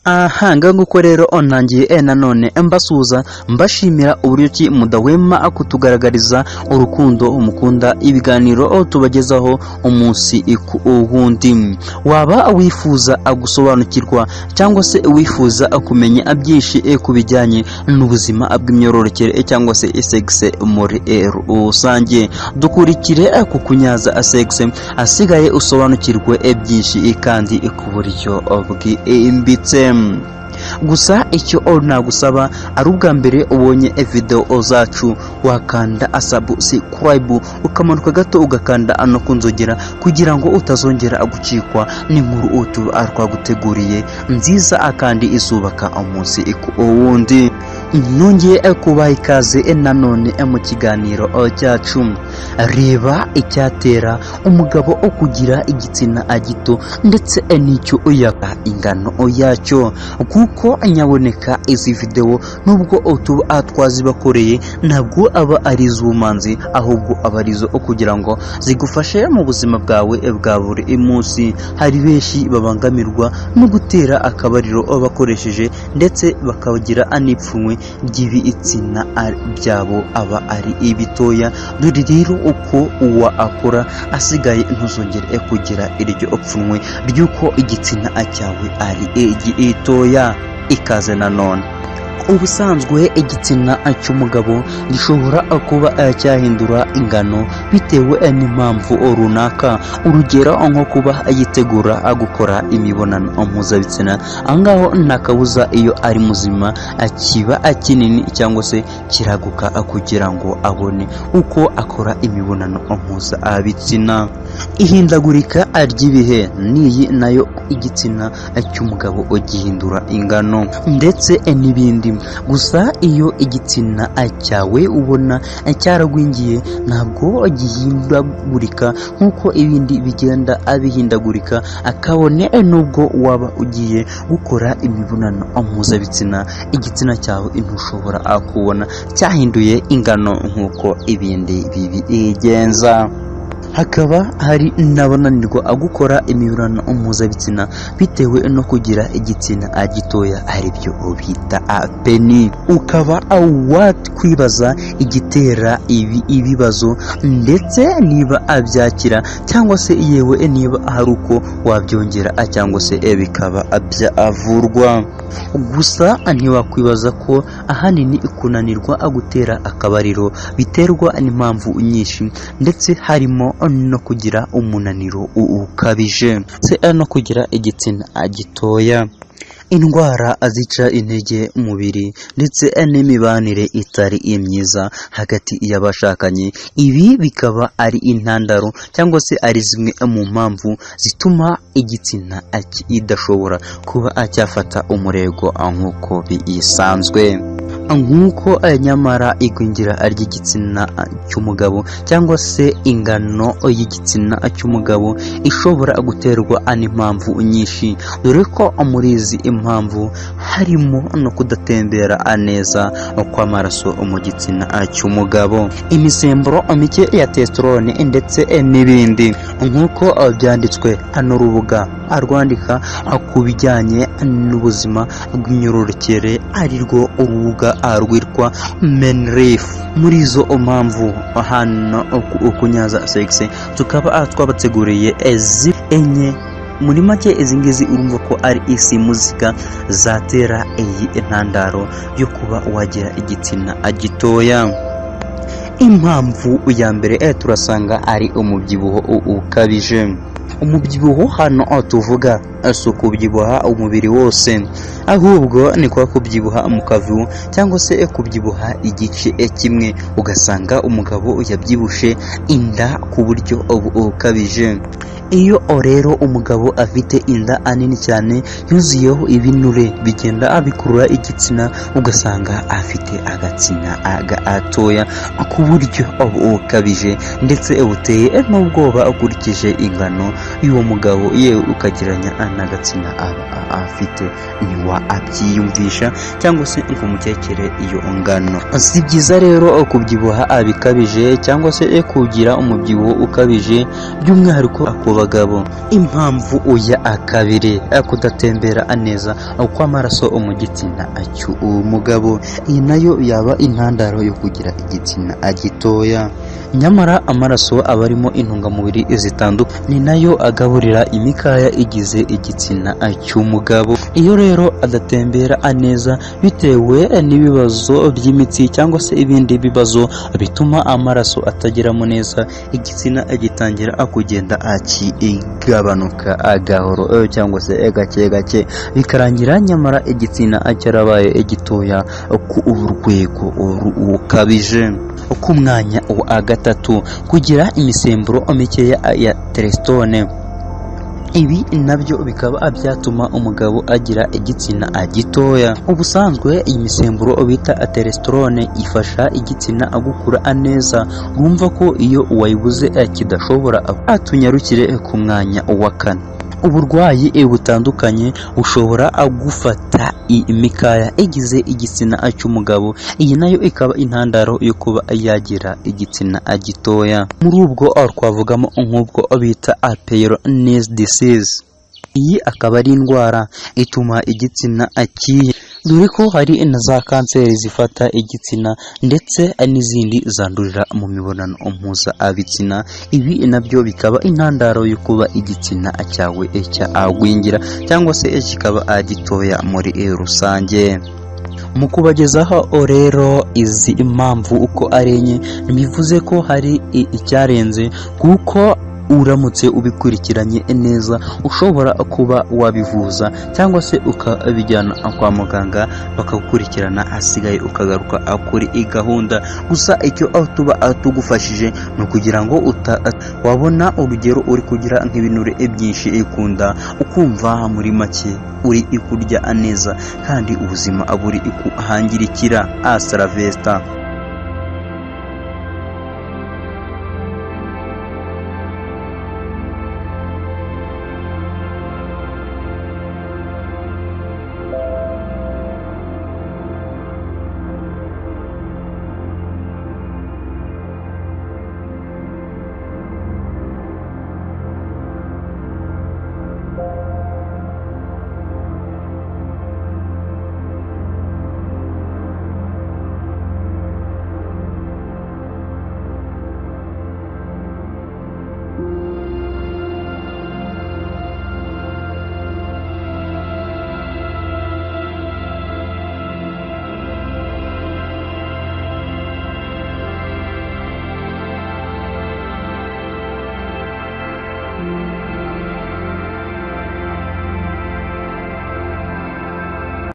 Aha nguko rero ntangiye nanone mbasuhuza, mbashimira uburyo ki mudahwema kutugaragariza urukundo mukunda ibiganiro tubagezaho umunsi ku wundi. Waba wifuza gusobanukirwa cyangwa se wifuza kumenya byinshi ku bijyanye n'ubuzima bw'imyororokere cyangwa se sex muri rusange, dukurikire ku Kunyaza Sex, asigaye usobanukirwe byinshi kandi ku buryo bwimbitse. Gusa icyo nagusaba, ari ubwa mbere ubonye video zacu, wakanda subscribe, ukamanuka gato ugakanda no kunzogera kugira ngo utazongera gucikwa n'inkuru tuba twaguteguriye nziza kandi izubaka umunsi ku wundi. Nongeye kubaha ikaze nanone mu kiganiro cyacu. Reba icyatera umugabo kugira igitsina gito ndetse n'icyo yaka ingano yacyo, kuko nyaboneka izi videwo nubwo tuba twazibakoreye ntabwo aba ari iz'ubumanzi, ahubwo aba ari izo kugira ngo zigufashe mu buzima bwawe bwa buri munsi. Hari benshi babangamirwa no gutera akabariro bakoresheje, ndetse bakagira n'ipfunwe ry'ibitsina byabo aba ari bitoya. Dore rero uko wakora, asigaye ntuzongere kugira iryo pfunwe ry'uko igitsina cyawe ari gitoya. Ikaze nanone. Ubusanzwe igitsina cy'umugabo gishobora kuba cyahindura ingano bitewe n'impamvu runaka, urugero nko kuba yitegura gukora imibonano mpuzabitsina. Aho ngaho nta kabuza, iyo ari muzima kiba kinini cyangwa se kiraguka kugira ngo abone uko akora imibonano mpuzabitsina. Ihindagurika ry'ibihe n'iyi nayo igitsina cy'umugabo gihindura ingano, ndetse n'ibindi. Gusa iyo igitsina cyawe ubona cyaragwingiye, ntabwo gihindagurika nk'uko ibindi bigenda bihindagurika, kabone nubwo waba ugiye gukora imibonano mpuzabitsina, igitsina cyawe ntushobora kubona cyahinduye ingano nk'uko ibindi bibigenza. Hakaba hari n'abananirwa gukora imibonano mpuzabitsina bitewe no kugira igitsina gitoya, aribyo bita pénis. Ukaba wakwibaza igitera ibi ibibazo, ndetse niba byakira cyangwa se yewe niba hari uko wabyongera cyangwa se bikaba byavurwa. Gusa ntiwakwibaza ko ahanini kunanirwa gutera akabariro biterwa n'impamvu nyinshi, ndetse harimo no kugira umunaniro ukabije ndetse no kugira igitsina gitoya, indwara zica intege umubiri, ndetse n'imibanire itari myiza hagati y'abashakanye. Ibi bikaba ari intandaro cyangwa se ari zimwe mu mpamvu zituma igitsina kidashobora kuba cyafata umurego nk'uko bisanzwe. Nk'uko nyamara igwingira ry'igitsina cy'umugabo cyangwa se ingano y'igitsina cy'umugabo ishobora guterwa n'impamvu nyinshi, dore ko muri izi impamvu harimo no kudatembera neza kw'amaraso mu gitsina cy'umugabo, imisemburo mike ya testosterone, ndetse n'ibindi, nk'uko byanditswe n'urubuga rwandika ku bijyanye n'ubuzima bw'imyororokere, ari rwo urubuga rwitwa Menlife. Muri izo mpamvu, hano Kunyaza Sex tukaba twabateguriye ezi enye. Muri make izi ngizi urumva ko ari isi muzika zatera iyi ntandaro yo kuba wagira igitsina gitoya. Impamvu ya mbere turasanga ari umubyibuho ukabije. Umubyibuho hano tuvuga si ukubyibuha umubiri wose, ahubwo ni kwa kubyibuha mu kavu cyangwa se kubyibuha igice kimwe, ugasanga umugabo yabyibushe inda ku buryo bukabije. Iyo rero umugabo afite inda nini cyane yuzuyeho ibinure, bigenda bikurura igitsina, ugasanga afite agatsina gatoya ku buryo bukabije, ndetse buteye n'ubwoba ukurikije ingano y'uwo mugabo, yewe ukagereranya n'agatsina aba afite, ntiwabyiyumvisha cyangwa se ngo umukekere iyo ngano. Si byiza rero kubyibuha bikabije cyangwa se kugira umubyibuho ukabije, by'umwihariko ku bagabo. Impamvu ya kabiri, kudatembera neza kw'amaraso mu gitsina cy'umugabo. Iyi nayo yaba intandaro yo kugira igitsina gitoya. Nyamara amaraso aba arimo intungamubiri zitandukanye, ni nayo agaburira imikaya igize igitsina cy'umugabo. Iyo rero adatembera neza bitewe n'ibibazo by'imitsi cyangwa se ibindi bibazo bituma amaraso atageramo neza, igitsina gitangira kugenda kigabanuka gahoro cyangwa se gake gake, bikarangira nyamara igitsina cyarabaye gitoya ku rwego rukabije. Ku mwanya wa gatatu, kugira imisemburo mikeya ya testosterone. Ibi nabyo bikaba byatuma umugabo agira igitsina gitoya. Ubusanzwe iyi misemburo bita testosterone ifasha igitsina gukura neza. Urumva ko iyo wayibuze kidashobora. Tunyarukire ku mwanya wa kane. Uburwayi butandukanye bushobora gufata imikaya igize igitsina cy'umugabo, iyi nayo ikaba intandaro yo kuba yagira igitsina gitoya. Muri ubwo twavugamo nk'ubwo bita Peyronie's disease. Iyi akaba ari indwara ituma igitsina kiye, dore ko hari na za kanseri zifata igitsina ndetse n'izindi zandurira mu mibonano mpuzabitsina. Ibi nabyo bikaba intandaro yo kuba igitsina cyawe cyagwingira cyangwa se kikaba gitoya muri rusange. Mu kubagezaho rero izi impamvu uko ari enye, ntibivuze ko hari icyarenze, kuko uramutse ubikurikiranye neza ushobora kuba wabivuza cyangwa se ukabijyana kwa muganga bakagukurikirana, hasigaye ukagaruka kuri gahunda. Gusa icyo tuba tugufashije ni ukugira ngo wabona urugero uri kugira nk'ibinure byinshi ikunda, ukumva muri make uri kurya neza kandi ubuzima buri kuhangirikira. Hasta la vista.